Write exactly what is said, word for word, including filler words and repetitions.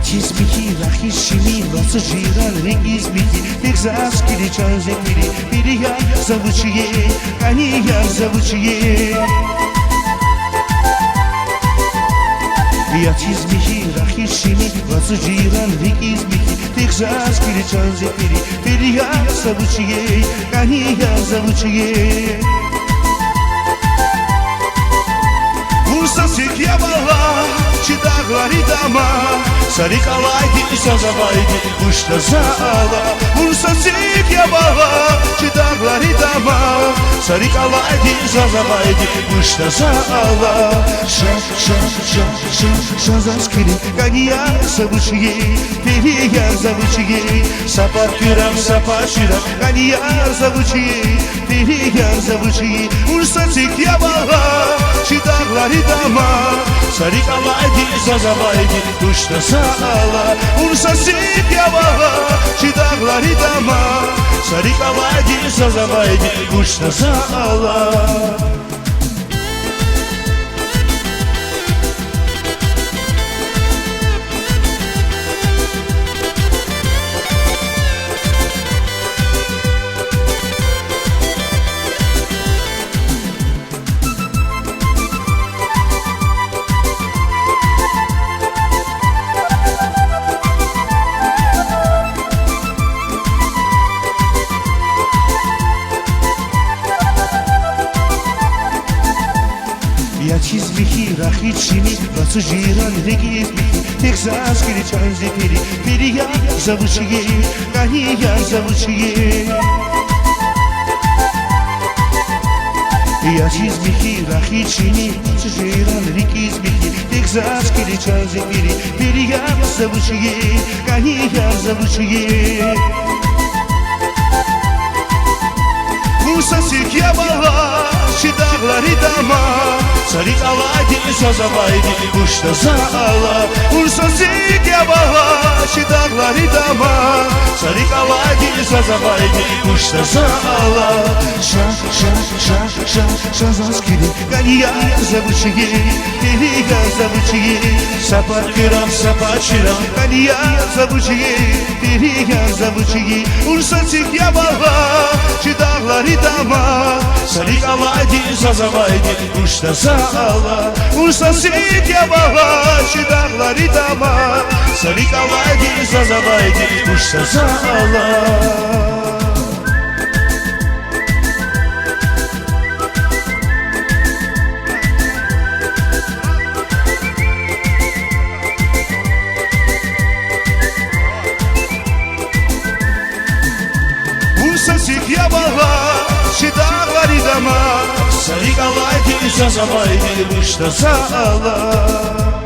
Чиз михьи, рахиз шими, вацӀу жиран рикӀиз михьи, тек заз килиг чан зи пири, пири яр за вуч я, кӀани яр за вуч я. Я чиз михьи, рахиз шими, вацӀу жиран рикӀиз михьи, тек заз килиг чан зи пири, пири яр за вуч я, кӀани яр за вуч я. Вун са цик я, валлагь, чи дагълари дама, са рикӀ алайди заз авайди вучда за ала. Вун са цик я, валлагь, чи дагълари дама, са рикӀ алайди заз авайди вучда за ала. Ша, ша, ша, ша, ша заз килиг, кӀани яр за вуч я, пири яр за вуч я. Са пад куьрем, са пад ширем, кӀани яр за вуч я, пири яр за вуч я. Вун са цик я, валлагь, чи дагълари дама, са рикӀ алайди заз авайди вучда за ала. Вун са цик я, валлагь, чи дагълари дама, са рикӀ алайди заз авайди вучда за ала. Я чиз михьи, рахиз шими, вацӀу жиран рикӀиз михьи, тек заз килиг чан зи пири, пири яр за вуч я, кӀани яр за вуч я. Я чиз михьи, рахиз шими, вацӀу жиран рикӀиз михьи, тек заз килиг чан зи пири, пири яр за вуч я, кӀани яр за вуч я. Вун са цик я, валлагь, чи дагълари дама, са рикӀ алайди заз авайди вучда за ала. Вун са цик я, валлагь, чи дагълари дама, са рикӀ алайди заз авайди вучда за ала. Ша, ша, ша, ша, ша заз килиг, кӀани яр за вуч я, пири яр за вуч я. Са пад куьрем, са пад ширем, кӀани яр за вуч я, пири яр за вуч я. Вун са цик я, валлагь, чи дагълари дама, са рикӀ алайди заз авайди вучда за ала. Вун са цик я, валлагь, чи дагълари дама, са рикӀ алайди заз авайди вучда за ала. Вун са цик я, валлагь, чи дагълари дама, са рикӀ алайди заз авайди вучда за ала.